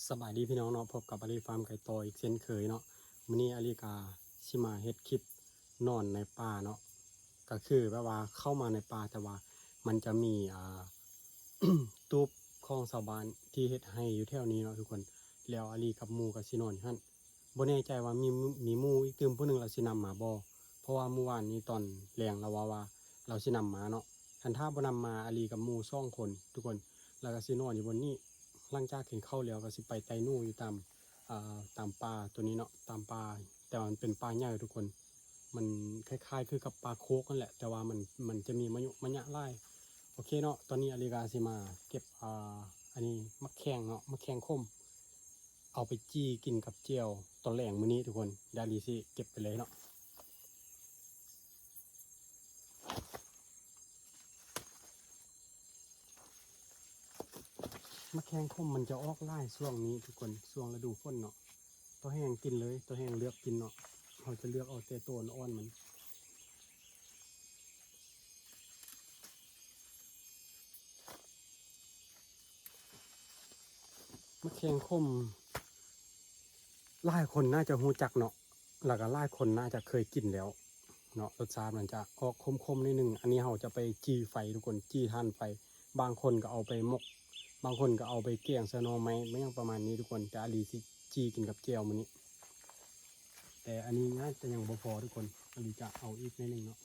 ສະບາຍດີພີ່ນ້ອງເນາະ ພົບກັບອາລີຟາມໄກ່ຕໍ່ອີກເຊັ່ນເຄີຍເນາະ. ມື້ນີ້ອາລີກະຊິມາເຮັດຄລິບນອນໃນປ່າເນາະ ກະຄືແບບວ່າເຂົ້າມາໃນປ່າ ແຕ່ວ່າມັນຈະມີ ອ່າ ຕູບຂອງຊາວບ້ານທີ່ເຮັດໄຮ່ຢູ່ແຖວນີ້ເນາະທຸກຄົນ. ແລ້ວອາລີກັບໝູ່ກະຊິນອນຢູ່ຫັ້ນ ບໍ່ແນ່ໃຈວ່າມີ ມີໝູ່ອີກຕື່ມຜູ້ໜຶ່ງລາວຊິນຳມາບໍ່ ເພາະວ່າມື້ວານນີ້ຕອນແລງລາວເວົ້າວ່າລາວຊິນຳມາເນາະ. ຄັນຖ້າບໍ່ນຳມາ ອາລີກັບໝູ່ສອງຄົນທຸກຄົນ ແລ້ວກໍຊິນອນຢູ່ບ່ອນນີ້. ຫຼັງຈາກກິນເຂົ້າແລ້ວກໍຊິໄປໄຕ່ໜູຢູ່ຕາມ ອ່າ ຕາມປ່າຕົວນີ້ເນາະ ຕາມປ່າ ແຕ່ວ່າມັນເປັນປ່າໃຫຍ່ທຸກຄົນ. ມັນຄ້າຍໆຄືກັບປ່າໂຄກນັ້ນແຫຼະ ແຕ່ວ່າມັນ ມັນຈະມີມະຍຸມະຍະຫຼາຍ. ໂອເຄເນາະ ຕອນນີ້ອາລີກໍຊິມາເກັບ ອ່າ ອັນນີ້ໝາກແຂ້ງເນາະ ໝາກແຂ້ງຂົມ ເອົາໄປຈີ່ກິນກັບແຈ່ວຕອນແລງມື້ນີ້ທຸກຄົນ. ດຽວອາລີຊິເກັບໄປເລີຍເນາະ. ໝາກແຂ້ງຂົມມັນຈະອອກຫຼາຍຊ່ວງນີ້ທຸກຄົນ ຊ່ວງລະດູຝົນເນາະ. ຕໍ່ແຫ້ງກິນເລີຍ ຕໍ່ແຫ້ງເລືອກກິນເນາະ ເຮົາຈະເລືອກເອົາແຕ່ໂຕອ່ອນໆມັນ. ໝາກແຂ້ງຂົມ ຫຼາຍຄົນໜ້າຈະຮູ້ຈັກເນາະ ແລ້ວກໍຫຼາຍຄົນໜ້າຈະເຄີຍກິນແລ້ວເນາະ. ລົດຊາດມັນຈະອອກຂົມໆໜ້ອຍໜຶ່ງ. ອັນນີ້ເຮົາຈະໄປຈີ່ໄຟທຸກຄົນ ຈີ່ຖ່ານໄຟ. ບາງຄົນກໍເອົາໄປໝົກ ບາງຄົນກໍເອົາໄປແກງໃສ່ໜໍ່ໄມ້ ແມ່ນຫຍັງປະມານນີ້ທຸກຄົນ. ແຕ່ອາລີຊິຈີ່ກິນກັບແຈ່ວມື້ນີ້ ແຕ່ອັນນີ້ໜ້າຈະຍັງບໍ່ພໍທຸກຄົນ ອາລີຈະເອົາອີກໜ້ອຍໜຶ່ງເນາະ.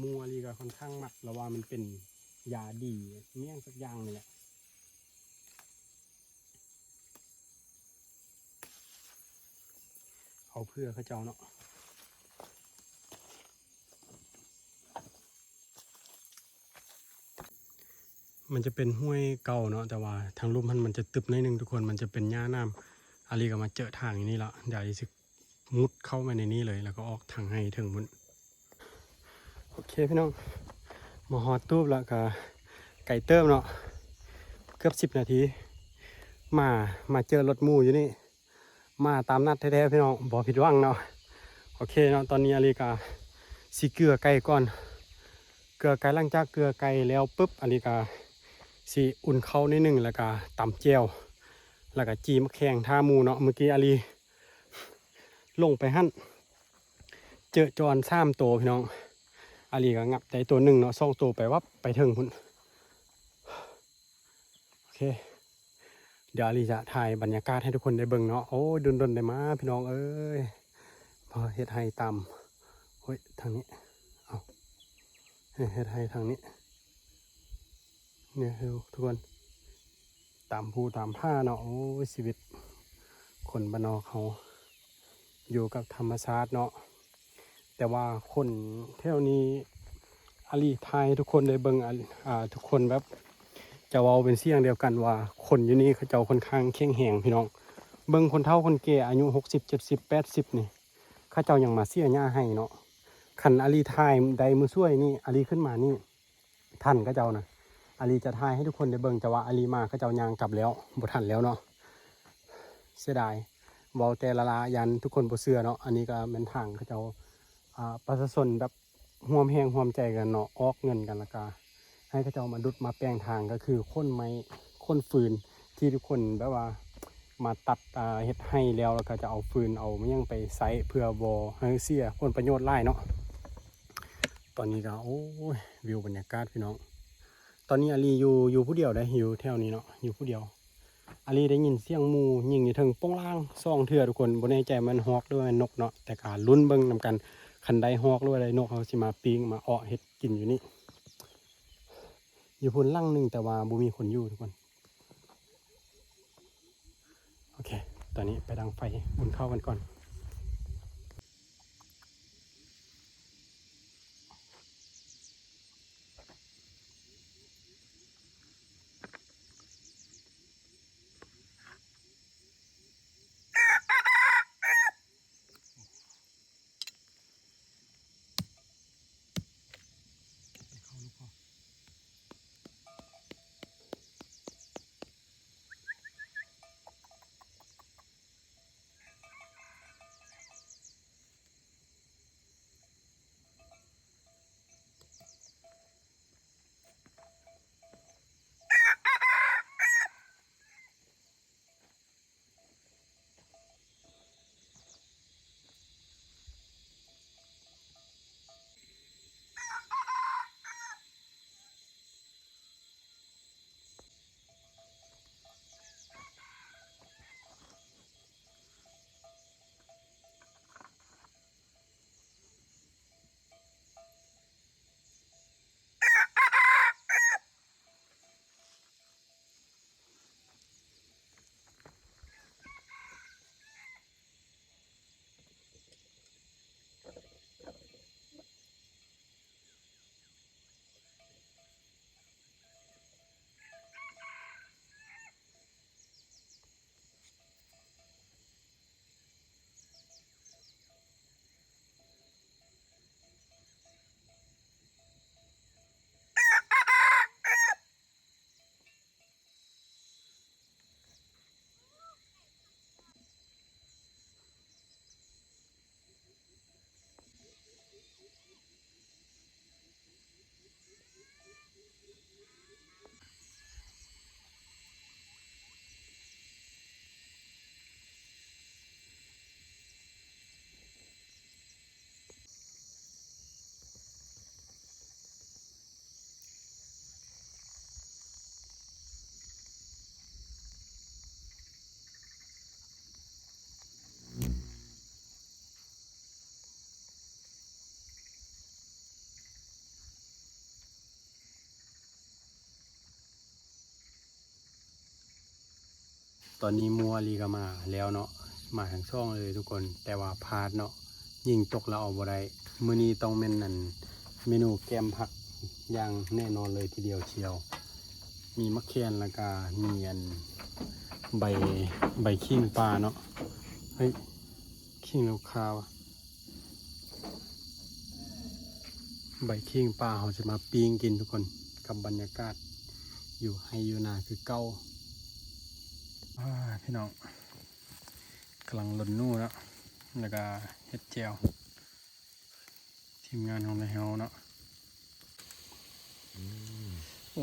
ໝູ່ອາລີກໍຄ່ອນຂ້າງມັກ ລາວວ່າມັນເປັນຢາດີ ແມ່ນຫຍັງສັກຢ່າງນີ້ແຫຼະ. ເອົາເພື່ອເຂົາເຈົ້າເນາະ. ມັນຈະເປັນຫ້ວຍເກົ່າເນາະ ແຕ່ວ່າທາງລຸ່ມຫັ້ນມັນຈະຕຶບໜ້ອຍໜຶ່ງທຸກຄົນ ມັນຈະເປັນຫຍ້າໜາມ. ອາລີກໍມາເຈີທາງຢູ່ນີ້ລະ ດຽວອາລີຊິມຸດເຂົ້າມາໃນນີ້ເລີຍ ແລ້ວກໍອອກທາງໄຮ່ເທິງພຸ້ນ. ໂອເຄພີ່ນ້ອງ ມາຮອດຕູບແລ້ວກໍໄກເຕີບເນາະ ເກືອບສິບນາທີ ມາ ມາເຈີລົດໝູ່ຢູ່ນີ້. ມາຕາມນັດແທ້ໆພີ່ນ້ອງ ບໍ່ຜິດຫວັງເນາະ. ໂອເຄເນາະ ຕອນນີ້ອາລີກະຊິເກືອໄກ່ກ່ອນ ເກືອໄກ່. ຫຼັງຈາກເກືອໄກ່ແລ້ວປຶບ ອາລີກະຊິອຸ່ນເຂົ້າໜ້ອຍໜຶ່ງ ແລ້ວກະຕຳແຈ່ວ ແລ້ວກະຈີ່ໝາກແຂ້ງຖ້າໝູ່ເນາະ. ມື້ກີ້ອາລີລົງໄປຫັ້ນ ເຈີຈອນສາມໂຕພີ່ນ້ອງ ອາລີກະຫຍັບໄດ້ໂຕໜຶ່ງເນາະ ສອງໂຕໄປວັບໄປເທິງພຸ້ນ. ໂອເຄ ດຽວອາລີຈະຖ່າຍບັນຍາກາດໃຫ້ທຸກຄົນໄດ້ເບິ່ງເນາະ. ໂອ້ຍ ດົນໆໄດ້ມາພີ່ນ້ອງເອີຍ ມາເຮັດໄຮ່ຕາມ ໂອ້ຍ ທາງນີ້ ເອົາ ເຮັດໄຮ່ທາງນີ້ ນີ້ທຸກຄົນ ຕາມພູຕາມຜາເນາະ. ໂອ້ຍ ຊີວິດຄົນບ້ານນອກເຮົາ ຢູ່ກັບທຳມະຊາດເນາະ. ແຕ່ວ່າຄົນແຖວນີ້ ອາລີຖ່າຍໃຫ້ທຸກຄົນໄດ້ເບິ່ງ ອາ ອາ ທຸກຄົນແບບຈະເວົ້າເປັນສຽງດຽວກັນວ່າ ຄົນຢູ່ນີ້ເຂົາເຈົ້າຄ່ອນຂ້າງແຂງແຮງພີ່ນ້ອງ. ເບິ່ງຄົນເຖົ້າຄົນແກ່ອາຍຸຫົກສິບ ເຈັດສິບ ແປດສິບນີ້ ເຂົາເຈົ້າຍັງມາເສຍຫຍ້າໃຫ້ເນາະ. ຄັນອາລີຖ່າຍໄດ້ມື້ສວຍນີ້ ອາລີຂຶ້ນມານີ້ ທັນເຂົາເຈົ້ານະ ອາລີຈະຖ່າຍໃຫ້ທຸກຄົນໄດ້ເບິ່ງ ແຕ່ວ່າອາລີມາເຂົາເຈົ້າຍ່າງກັບແລ້ວ ບໍ່ທັນແລ້ວເນາະ. ເສຍດາຍ ເວົ້າແຕ່ລະລະຢ້ານທຸກຄົນບໍ່ເຊື່ອເນາະ. ອັນນີ້ກໍແມ່ນທາງເຂົາເຈົ້າ ອ່າ ປະຊາຊົນແບບຮ່ວມແຮງຮ່ວມໃຈກັນເນາະ ອອກເງິນກັນ ແລ້ວກະໃຫ້ເຂົາເຈົ້າມາດຸດມາແປງທາງ ກໍຄືຂົນໄມ້ຂົນຟືນ ທີ່ທຸກຄົນແບບວ່າມາຕັດ ອ່າ ເຮັດໄຮ່ແລ້ວ ແລ້ວກໍຈະເອົາຟືນເອົາຫຍັງໄປໃຊ້ ເພື່ອບໍ່ໃຫ້ເສຍຜົນປະໂຫຍດຫຼາຍເນາະ. ຕອນນີ້ກໍ ໂອ້ຍ ວິວບັນຍາກາດພີ່ນ້ອງ. ຕອນນີ້ອາລີຢູ່ ຢູ່ຜູ້ດຽວເດ້ ຢູ່ແຖວນີ້ເນາະ ຢູ່ຜູ້ດຽວ. ອາລີໄດ້ຍິນສຽງໝູຍິງຢູ່ເທິງໂປ່ງລ່າງສອງເທື່ອທຸກຄົນ ບໍ່ແນ່ໃຈວ່າແມ່ນຮອກ ຫຼືວ່າແມ່ນນົກເນາະ ແຕ່ກໍລຸ້ນເບິ່ງນຳກັນ. ຄັນໄດ້ຮອກ ຫຼືວ່າໄດ້ນົກ ເຮົາຊິມາປີ້ງມາເອາະເຮັດກິນຢູ່ນີ້. ຢູ່ພຸ້ນຫຼັງໜຶ່ງ ແຕ່ວ່າບໍ່ມີຄົນຢູ່ທຸກຄົນ. ໂອເຄ ຕອນນີ້ໄປດັງໄຟ ອຸ່ນເຂົ້າກັນກ່ອນ. ຕອນນີ້ໝູ່ອາລີກໍມາແລ້ວເນາະ ມາທັງສອງເລີຍທຸກຄົນ ແຕ່ວ່າພາດເນາະ ຍິງຕົກແລ້ວເອົາບໍ່ໄດ້. ມື້ນີ້ຕ້ອງແມ່ນອັນ ເມນູແກ້ມຜັກຢ່າງແນ່ນອນເລີຍທີດຽວຊຽວ. ມີໝາກແຄນ ແລ້ວກະມີອັນ ໃບ ໃບຂີງປ່າເນາະ. ເຮີ້ຍ ຂີງລູກຄ້າວະ. ໃບຂີງປ່າ ເຮົາຊິມາປີ້ງກິນທຸກຄົນ ກັບບັນຍາກາດຢູ່ໄຮ່ຢູ່ນາຄືເກົ່າ. ອ່າ ພີ່ນ້ອງ ກຳລັງຫຼົ່ນໜູເນາະ ແລ້ວກະເຮັດແຈ່ວ ທີມງານຂອງໄທເຮົາເນາະ. ອື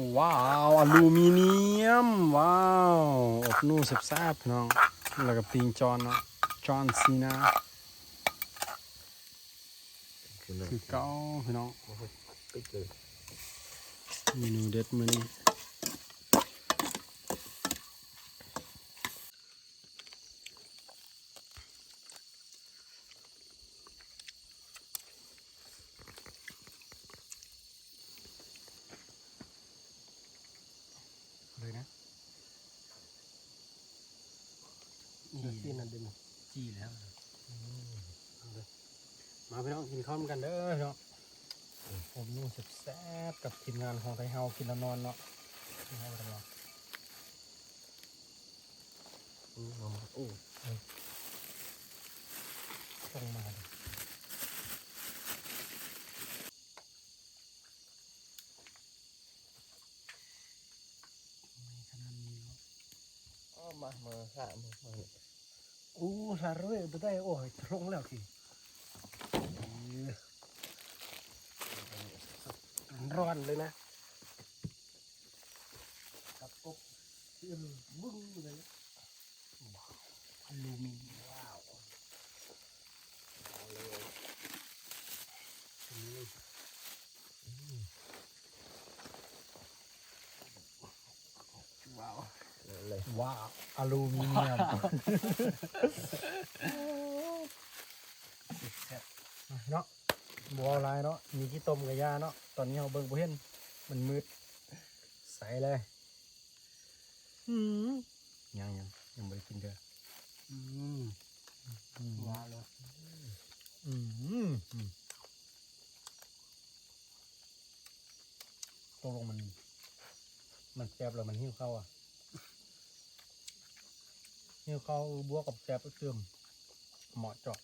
ມ ວ້າວ ອາລູມີນຽມ ວ້າວ ອົບໜູແຊບໆ ພີ່ນ້ອງ ແລ້ວກໍປີ້ງຈອນເນາະ ຈອນຊີນາ ຄືເກົ່າພີ່ນ້ອງ. ໂອ້ໂຫ ປິດເລີຍ ເມນູເດັດມື້ນີ້. ເລີຍນະ ຈີ່ ຊີ້ນນັ້ນເດ້ ຈີ່ແລ້ວ. ອືມ ເອົາເລີຍ ມາພີ່ນ້ອງ ກິນເຂົ້ານຳກັນເດີພີ່ນ້ອງ. ອືມ ອົບໜູແຊບໆ ກັບທີມງານຂອງໄທເຮົາ ກິນແລ້ວນອນເນາະ ກິນເຂົ້ານຳກັນເນາະ. ອືມ ເອົາມາ ໂອ້ ເອີ ສົ່ງມາເດ້ ໃຫຍ່ຂະໜາດນີ້ເນາະ. ເອົາມາ ມາ ສາມ ມາ ໂອ້ ສາເວີຍ ບໍ່ໄດ້ ໂອ້ຍ ລົງແລ້ວຊິ ເອີ ຮ້ອນເລີຍນະ ກັບກົບ ອືມ ບຶ້ງເລີຍ. ອາລູມີນຽມ ວ້າວ ເອົາເລີຍ ອືມ ວ້າວ ເອົາເລີຍ ວ້າວ ອາລູມີນຽມ ແຊບໆ ເນາະ. ບໍ່ເວົ້າຫຼາຍເນາະ ມີຂີ້ຕົມກະຢ່າເນາະ ຕອນນີ້ເຮົາເບິ່ງບໍ່ເຫັນ ມັນມືດ ໃສ່ເລີຍ. ອືມ ຍັງໆ ຍັງບໍ່ໄດ້ກິນເທື່ອ. ອືມ ອືມ ວ້າວເລີຍ ອືມ ອືມ ຕົກລົງມັນ ມັນແຊບແລ້ວມັນຫິວເຂົ້າອະ ຫິວເຂົ້າບວກກັບແຊບອີກຕື່ມ ເໝາະເຈາະ.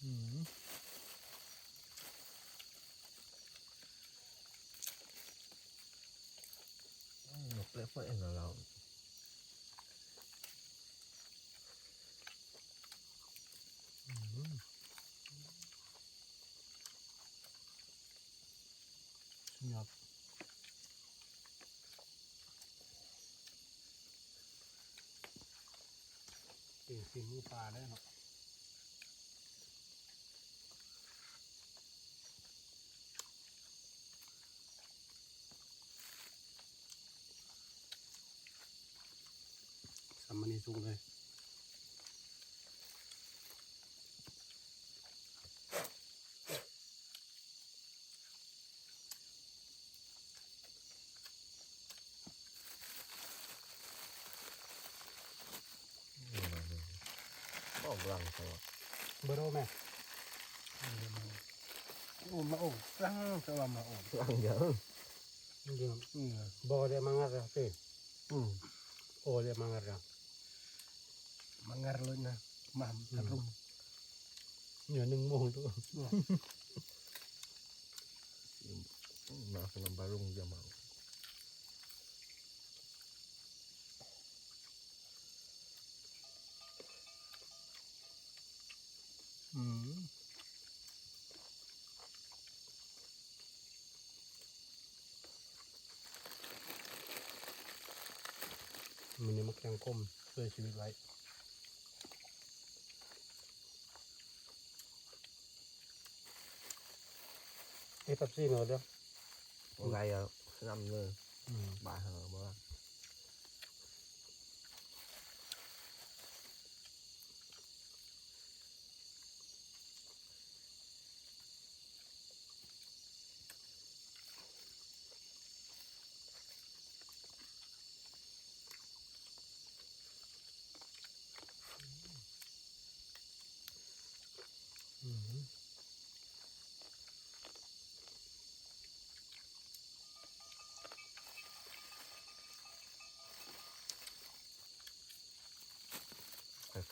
ອືມ ອືມ ເປັນເພິ່ນເອງລະລາວ ອືມ. ສຸດຍອດ ເປັນສີມືປາເດີເນາະ. ຊຳມານີ້ສຸກເລີຍ. ອອກຫຼັງຕະຫຼອດ ເບີໂດແມ່ ໂອ້ ມາໂອ້ ຫຼັງ ແຕ່ວ່າມາໂອ້ ຫຼັງເດີ ເດີ ບໍ່ໄດ້ມາງັດເດ້ ອືມ ໂອ້ ໄດ້ມາງັດລະ ມາງັດເລີຍນະ ມາ ອືມ ກັນລຸງ ເໜືອໜຶ່ງໂມງໂຕ ມາຂະໜົມບາລຸງຢ່າມາ. ອືມ ມື້ນີ້ໝາກແຕງຂົມຊ່ວຍຊີວິດໄວ້. ເຮັດແປັບຊີເນາະເດີ ບໍ່ໄດ້ແລ້ວ ນ້ຳເນີ ອືມ ບາດເຮົາບໍ່ ອ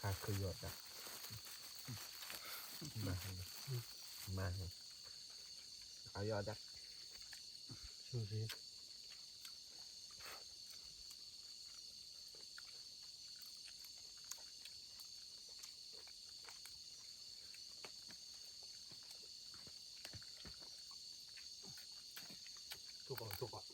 ອາ ຄືຢອດຈັກ ມາ ມາ ເອົາຢອດຈັກ ທຸກຄົນ ທຸກຄົນ